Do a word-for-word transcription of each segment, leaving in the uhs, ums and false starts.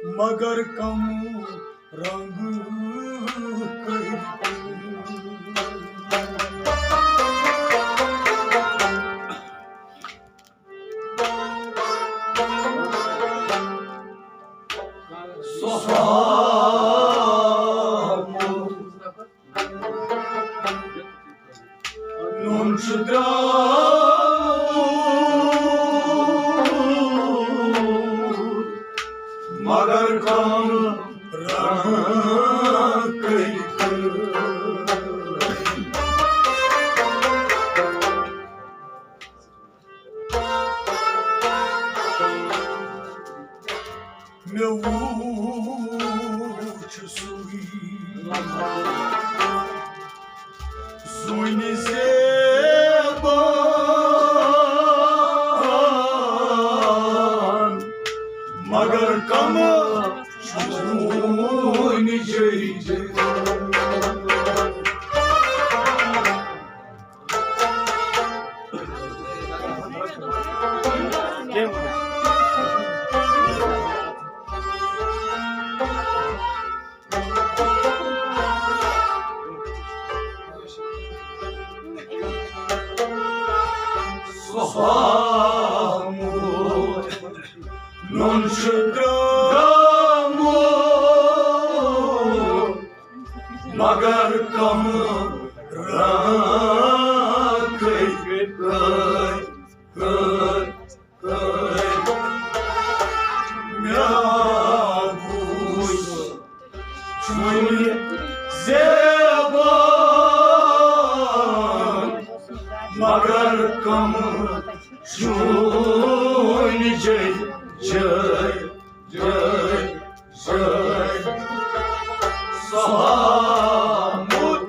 مگر کم رنگ کٔرۍ۔ سُہ آمُت نوٗن چھُ درٛامُت، مگر کم رنگ کٔرۍ۔ مےٚ وُچھ سُے زوٗنہِ زیبان، مگر کم چھُ زوٗنہِ جٲے۔ سُہ آمُت نوٗن چھُ درٛامُت، مگر کم رنگ کٔرۍ۔ مےٚ وُچھ چُنہِ زیبان، مگر کم چُنہِ جٲے، جٲے، جٲے، جٲے۔ سُہ آمُت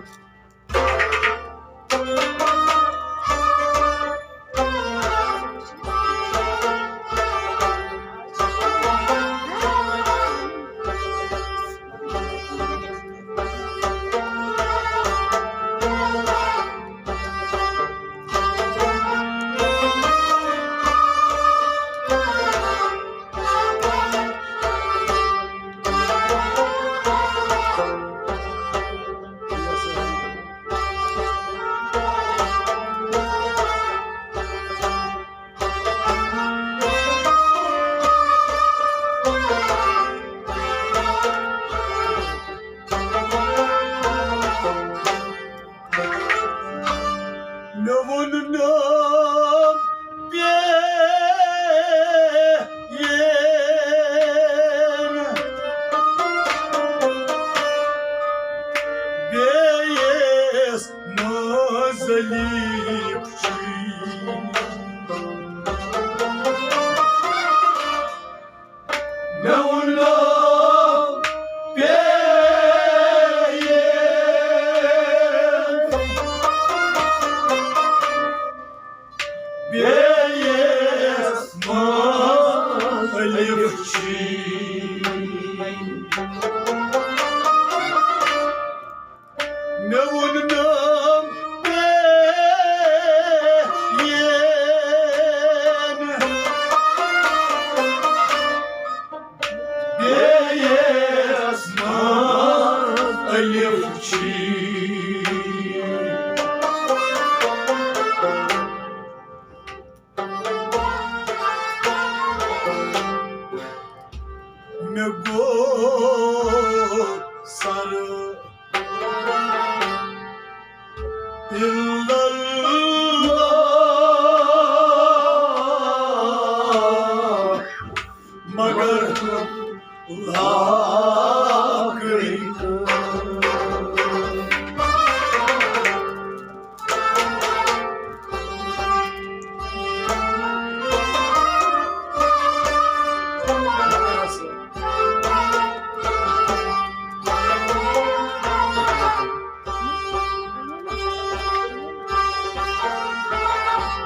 مےٚ ووٚن نہٕ بیٚیِس بیٚیِس مُزلیف چھُے۔ مےٚ ووٚن نہٕ بیٚیِس بیٚیِس مُزلیف چھُے۔ مےٚ ووٚن نہٕ بیٚیِس بیٚیِس مُزلیف چھُے۔ مےٚ گوٚو سر الا اللہ، مگر لاکھٕے۔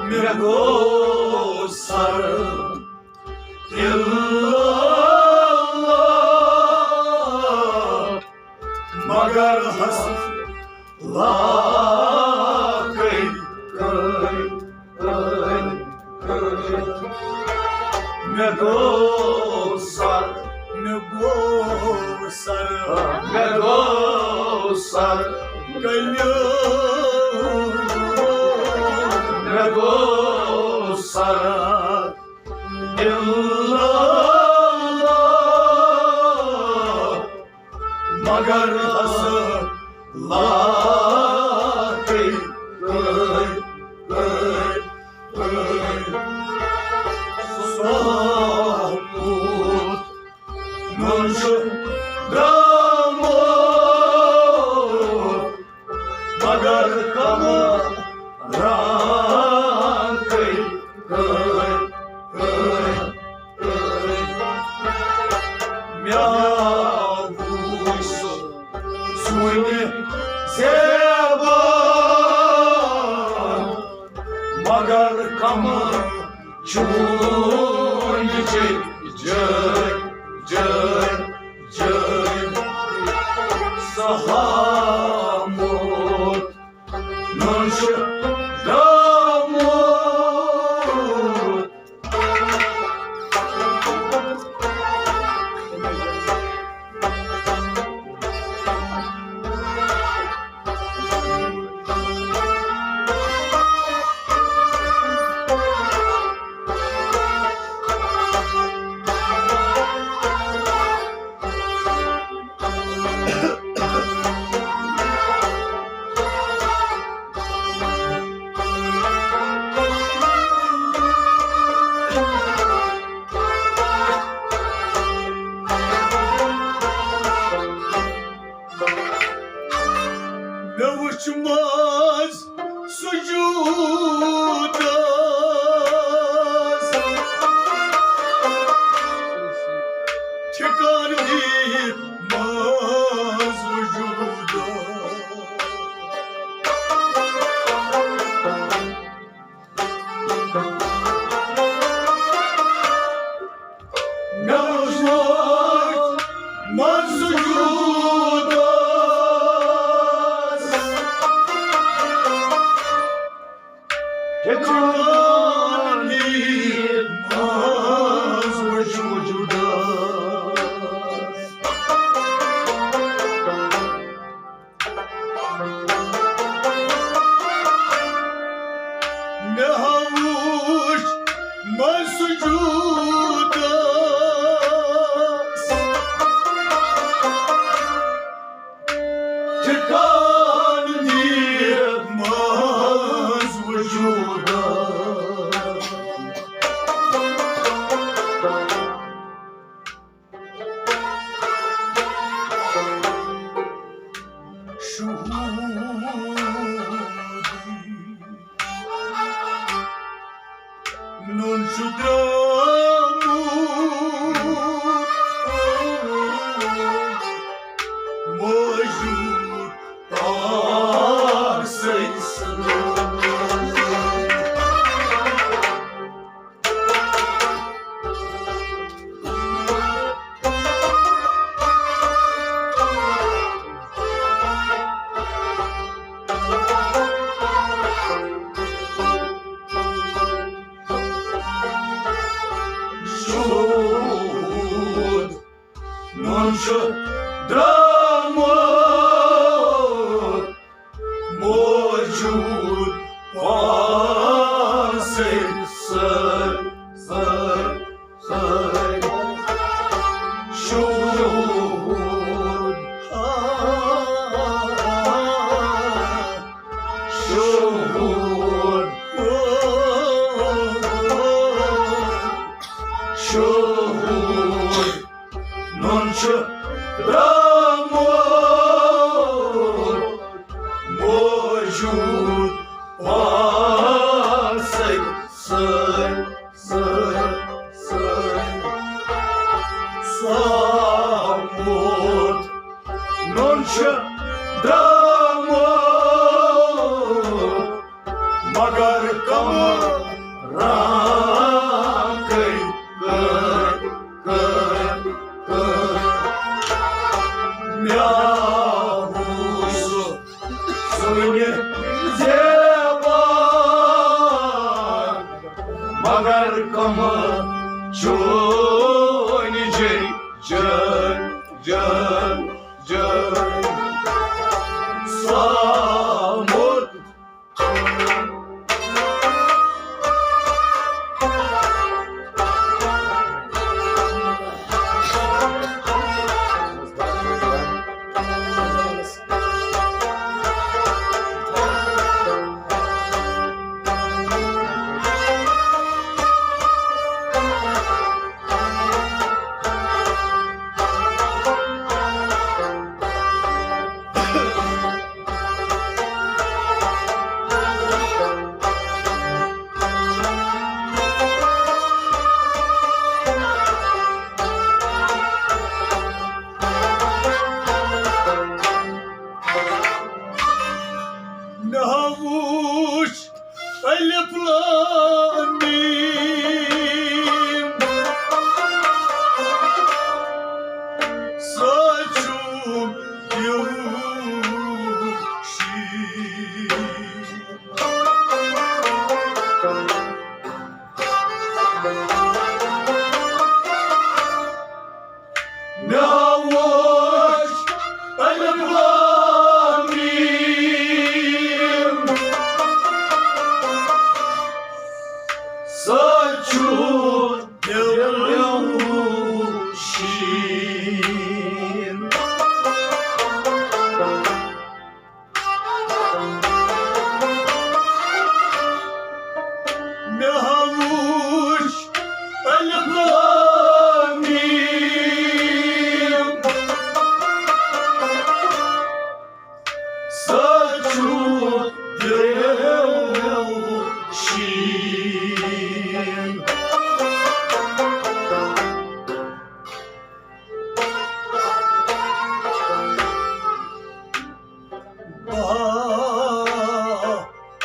مےٚ گوٚو سر الا اللہ، مگر حسن لاکھٕے کٔرۍ، کٔرۍ، کٔرۍ۔ مےٚ گوٚو سر، گوٚو سر، مےٚ گوٚو سر، کٔلِیو، مےٚ گوٚو سر، الا اللہ، مگر ہسا لاتے، سومُت نوٚن چھُ درٛامُت، مگر کمران کٔرۍ، کٔرۍ، کٔرۍ، کٔرۍ۔ مےٚ وُچھ سُہ سُنہِ زیبا، مگر کمر چون جے، جے، جے، جے۔ سہامُت نوٚن چھُ درٛامُت۔ مےٚ وُچھ منٛز سجودس، ٹھکان دی منٛز وجودس۔ مےٚ وُچھ منٛز سجودس، ٹھکان دی منٛز وجودس۔ مےٚ وُچھ منٛز سجودس، ٹھکان دی منٛز وجودس۔ شہودی نوٚن چھُ درٛامُت، موجود آسے سۭتۍ۔ شہود نوٚن چھُ درٛامُت، موجود پانسٕے سۭتۍ، سۭتۍ، سۭتۍ۔ شہود، شہود، شہود۔ نوٚن چھُ درٛامُت، موجود پانسٕے سۭتۍ، سۭتۍ، سۭتۍ۔ سومُت نوٚن چھُ درٛامُت، مگر کمران کٔرۍ، کٔرۍ، کٔرۍ، کٔرۍ۔ مےٚ وُچھ سُہ سُنہِ زیبا، مگر کمر چون جے، جے، جان، جان، سلامت۔ مےٚ ہا وُچھ الف لام میم۔ سُہ چھُ یوٗشی۔ مےٚ وُچھ الف لام میم۔ سُہ چھُ یوٗشی۔ مےٚ ہا وُچھ الف لام میم۔ سُہ چھُ یوٗشی۔ بہا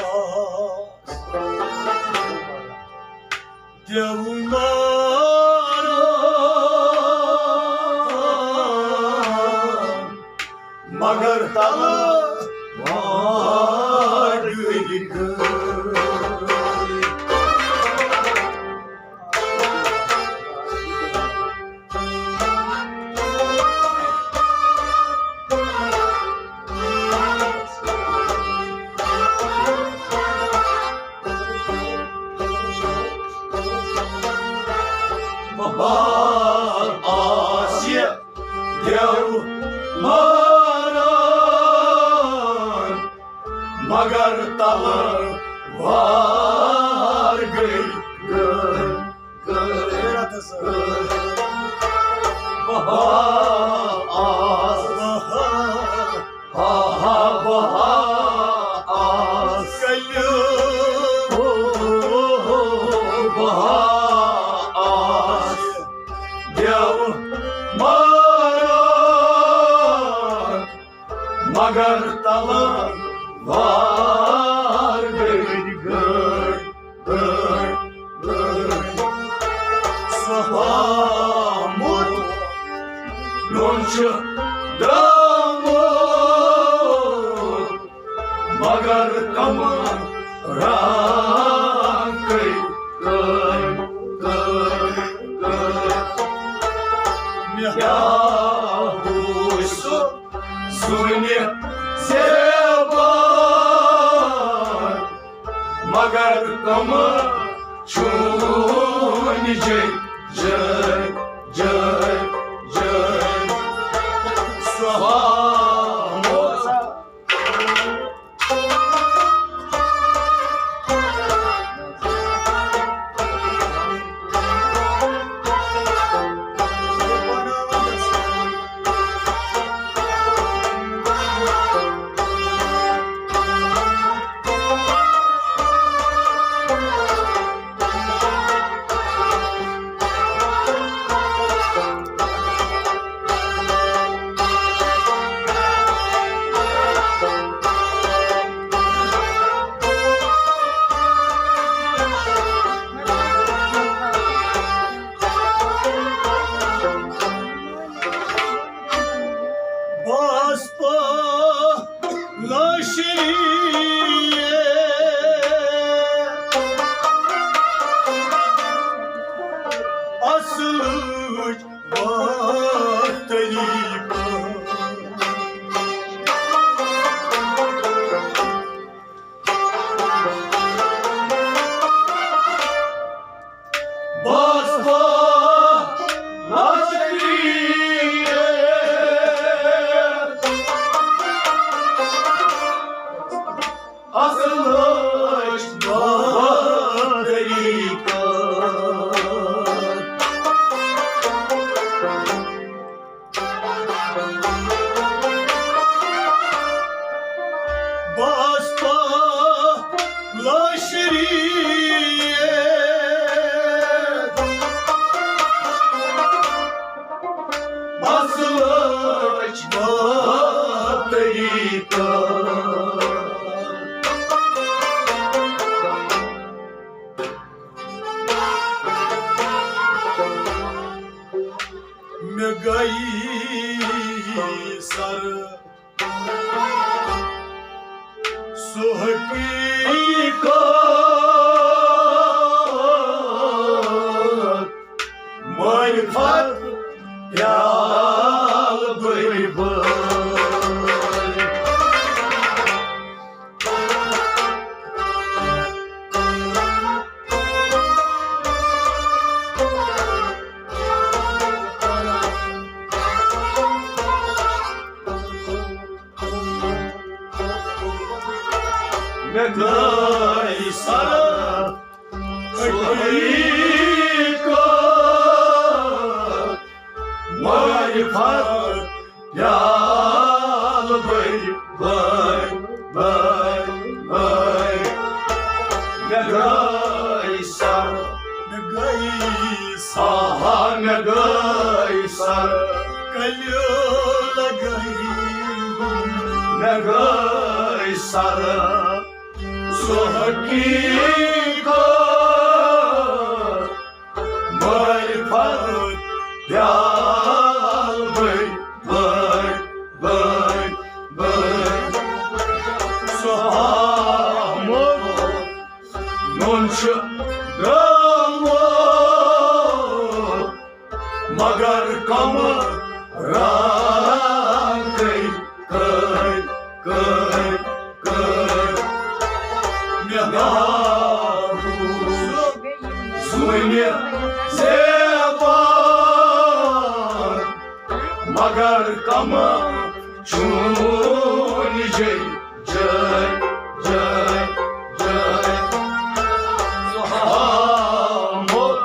آس دیوماران، مگر تلوار گٔے غٲب۔ بہار آسہِ دیو ماران، مگر تلوار گٔے غٲب۔ بہار آس، ہا ہا بہار آس۔ بہار آس دیو ماران، مگر تلوار گٔے غٲب۔ سلامت نوٚن چھُ درٛامُت، مگر کمران کٔرۍ کٲم، کٲم، کٲم۔ مےٚ کیٛاہ وُچھ سُہ سُہ وُنہِ زیبان، مگر کم چھُن جے، جے، جے، جے۔ سہاموسا۔ مےٚ گٔیی سر سُہ حقیٖقت، معرفت پیال بٔرۍ بٔرۍ۔ مےٚ گٔے سر حقیٖقت، معرفت پیال بٔرۍ بٔرۍ بٔرۍ بٔرۍ۔ مےٚ گٔے سر، مےٚ گٔے سر، آہا، مےٚ گٔے سر، کلیو لگٲے۔ مےٚ گٔے سر سُہ حقیٖقت، معرفت پیال بٔرۍ بٔرۍ بٔرۍ بٔرۍ۔ سُہ آمُت نوٚن چھُ درٛامُت، مگر کم رنگٕے کٔرۍ، کٔرۍ، کٔرۍ۔ مےٚ گاو زوٗنہِ زیبان، مگر کم چون جے، جے، جے، جے۔ سُہ آمُت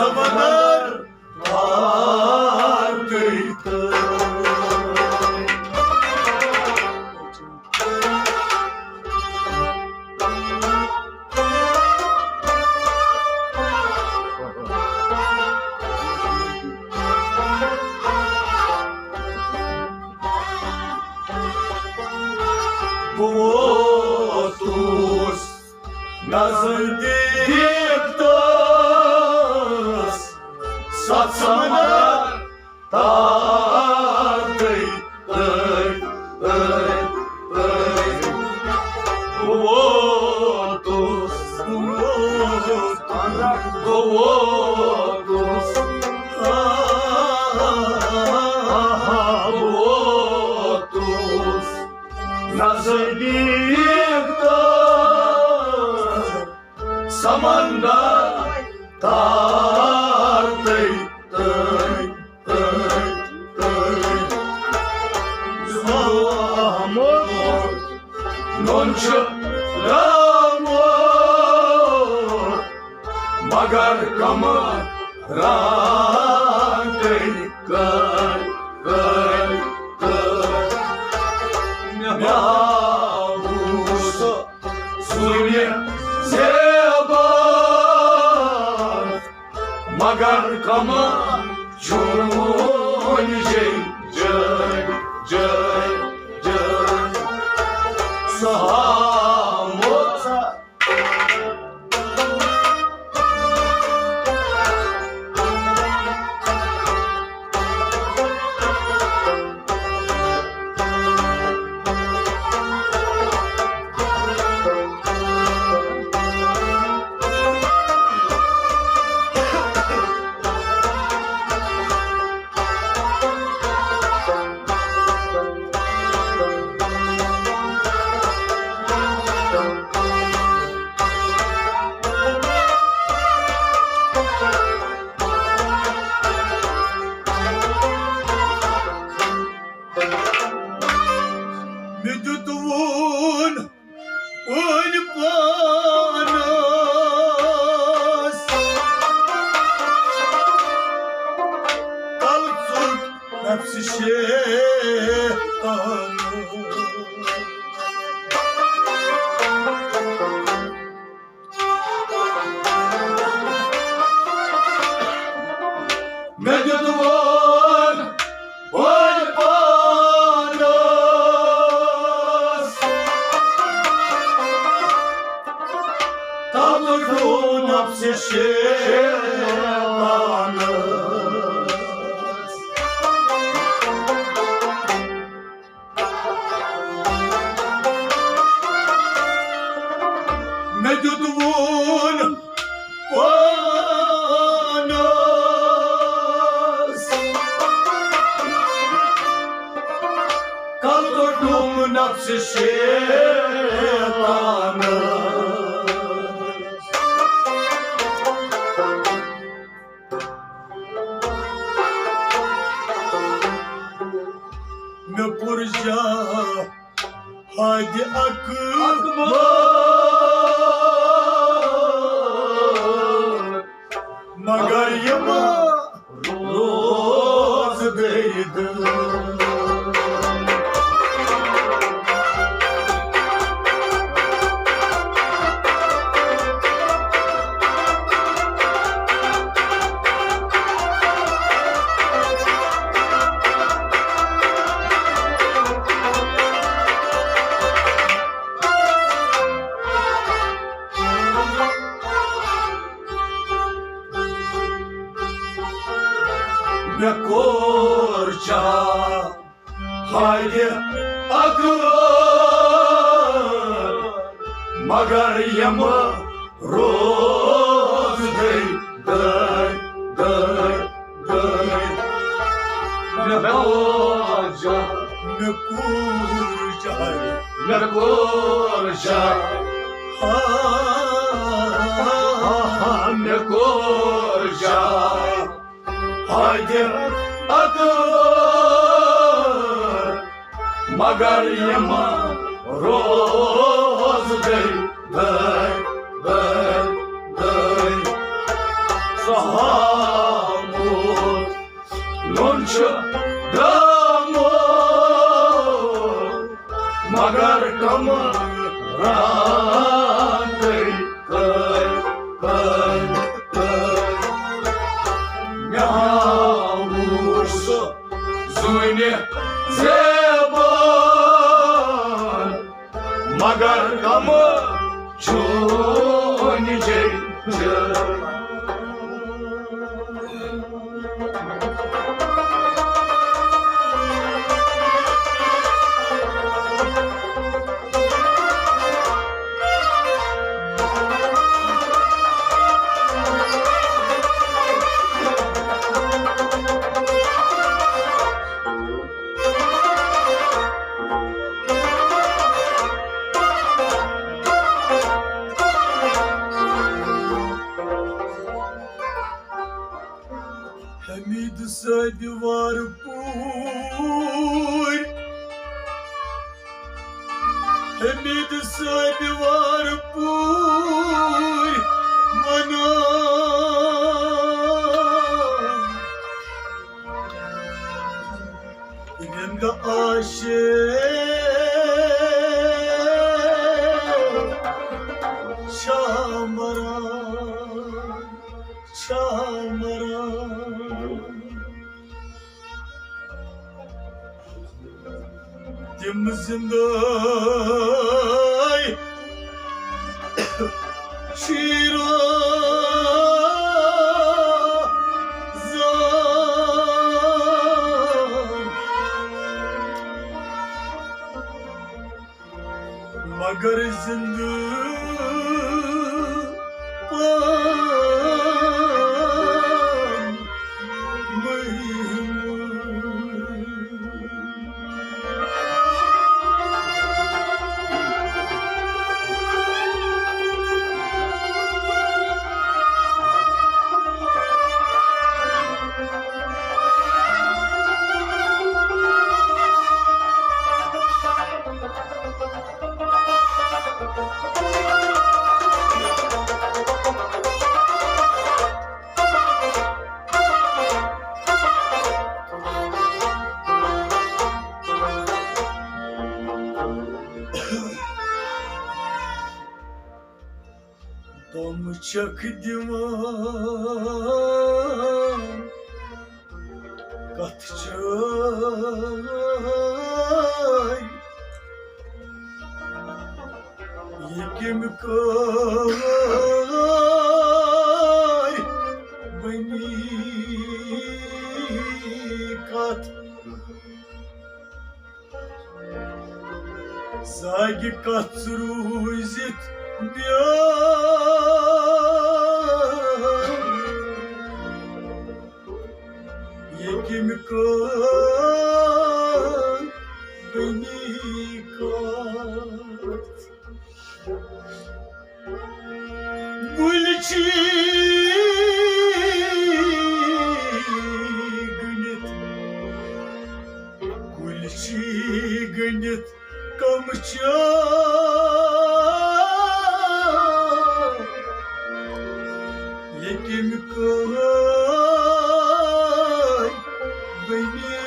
سمندر باقٕے تہٕ بہٕ ووتُس نزدیٖک تہٕ ستھ سمندر تار تٔتۍ، تٔتۍ، تٔتۍ، تٔتۍ۔ بہٕ ووتُس، بہٕ ووتُس، بہٕ ووتُس، آ، بہٕ ووتُس نزدیٖک تہٕ سمندر تار تٔتۍ، تٔتۍ، تٔتۍ، تٔتۍ۔ زامُت نوٚن چھُ درٛامُت، مگر کمران تٔتۍ، کٔرۍ، کٔرۍ، کٔرۍ۔ مےٚ آو سُہ زُنہِ زیبا، مگر کمر چھُن جے، جے، جے، جے۔ سُہ ہامُت مےٚ دیُت وُن پٲنۍ پانس تل ژوٚٹ نفسِ شیطانس۔ مےٚ دیُت وُن پٲنۍ پانس تل ژوٚٹ نفسِ شیطانس۔ مےٚ دیُت وُن پانس کل ژوٚٹُم نفسِ شیطانس۔ مےٚ کوٚر جا حدِ اکبر، مگر یِم روز گٔے دٲر۔ مےٚ کوٚر چا حدِ اکبر، مگر یِم روز گٔے دٲرۍ، دٲرۍ، دٲرۍ۔ مےٚ کوٚر جا، مےٚ کوٚر جا، مےٚ کوٚر جا، ہا، مےٚ کوٚر جا حدِ اکبر، مگر یِم روز گٔے دٲرۍ، دٲرۍ، دٲرۍ۔ سُہ ہا راتَے کٔر، کٔر، کٔر۔ مےٚ ہا وُچھ سُہ زوٗنہِ زیبان، مگر کم چون جے۔ حمید صٲبِ وارٕ پوٗرۍ، حمید صٲبِ وارٕ پوٗرۍ ونان۔ رنٛد عاشق چھا مران، چھا مران۔ تِم زِندَے چھِ روزان۔ مگر زِندٕ پان مہموٗن۔ تِم چھکھ دِوان کتھ چھے یہِ کٔمۍ کٔر وۄنی کتھ؟ زاگہِ کتھ روٗزِتھ بیٛٲر۔ یہِ کٔمۍ کٔر وۄنی کتھ؟ گُلۍ چھی گٔنِتھ، گُلۍ چھی گٔنِتھ کم چھ ییٚتٮ۪ن کٲنۍ بنی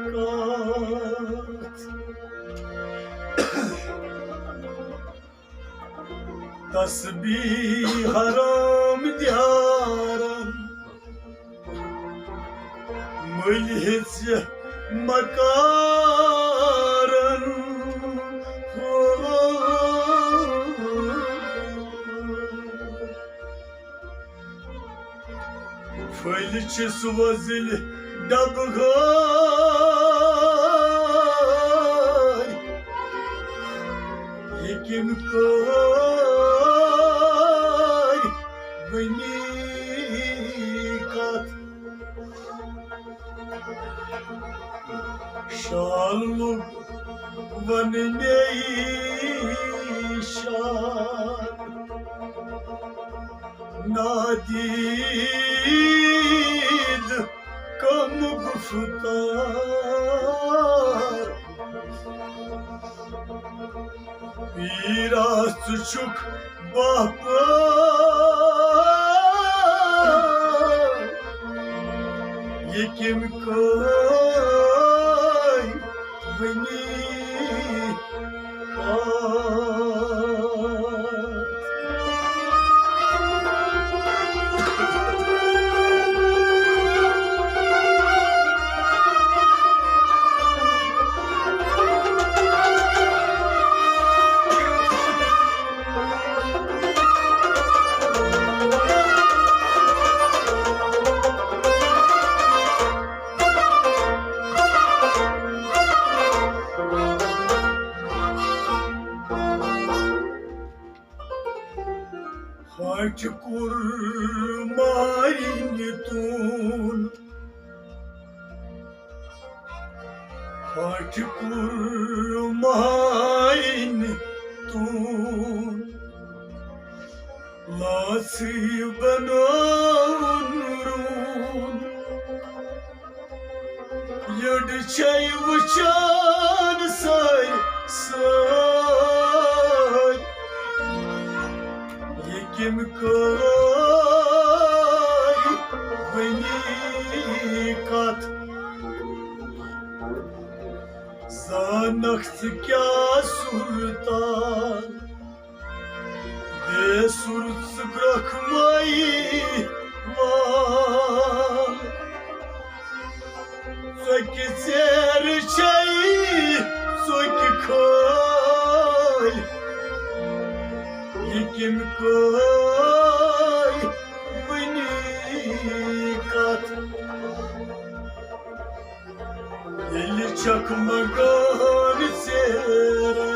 کتھ۔ تسبیح حرام دیارن مٔلۍ ہیٚژ مکارن۔ پھٔلۍ چھِس وۄزٕلۍ ڈبہٕ گٲرۍ، یہِ کٔمۍ کٲرۍ وۄنی کتھ؟ شال لوٚگ وننَے شال۔ نادیٖد کم گفتار۔ پیٖرا ژٕ چھُکھ باپار۔ یہِ کٔمۍ کٲرۍ وۄنی پھٹہِ کُرماینہِ تون، پھٹہِ کُرماینہِ تون، لاژٕے بناوُن روٗن۔ یٔڈ چھے وٕچھان سٲرۍ سٲرۍ، یہِ کٔمۍ کٔر وٕنی کتھ؟ زانکھ ژٕ کیٛاہ سُر تال، بے سُر ژٕ گرٛکھ مٲیی وال۔ ژۄکہِ ژیرٕ چھے ژۄکہِ کھٲلۍ، یہِ کٔمۍ کٔر وٕنی کتھ؟ ییٚلہِ چھکھ منگان ژیرے،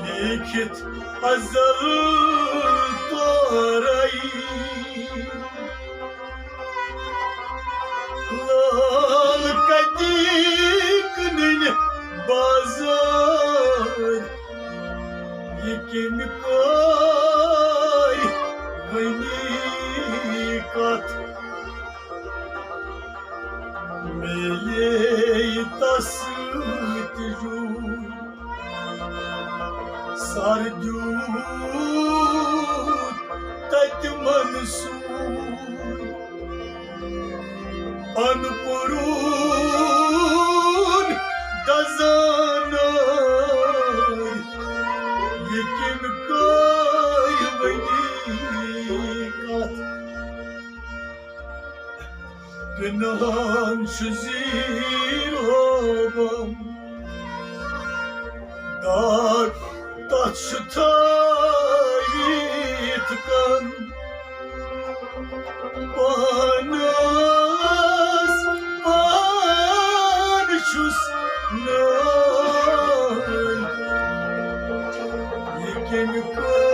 لیٖکھِتھ ازل تورے۔ لال کتی کٕنٕنۍ بازار، یہِ کٔمۍ کٔر وٕنی کتھ؟ میلے تس سۭتۍ زیوٗٹھ سر دیوٗٹھ تتہِ منصوٗر۔ ان پرون دزانٲرۍ، یہِ کٔمۍ کٔر وٕنی کتھ؟ پِنہان چھُ زیٖر ہٲوان داغ، تتھ چھُ تھٲوِتھ کن۔ پانس پان چھُس نٲوۍ، یہِ کٔمۍ کٔر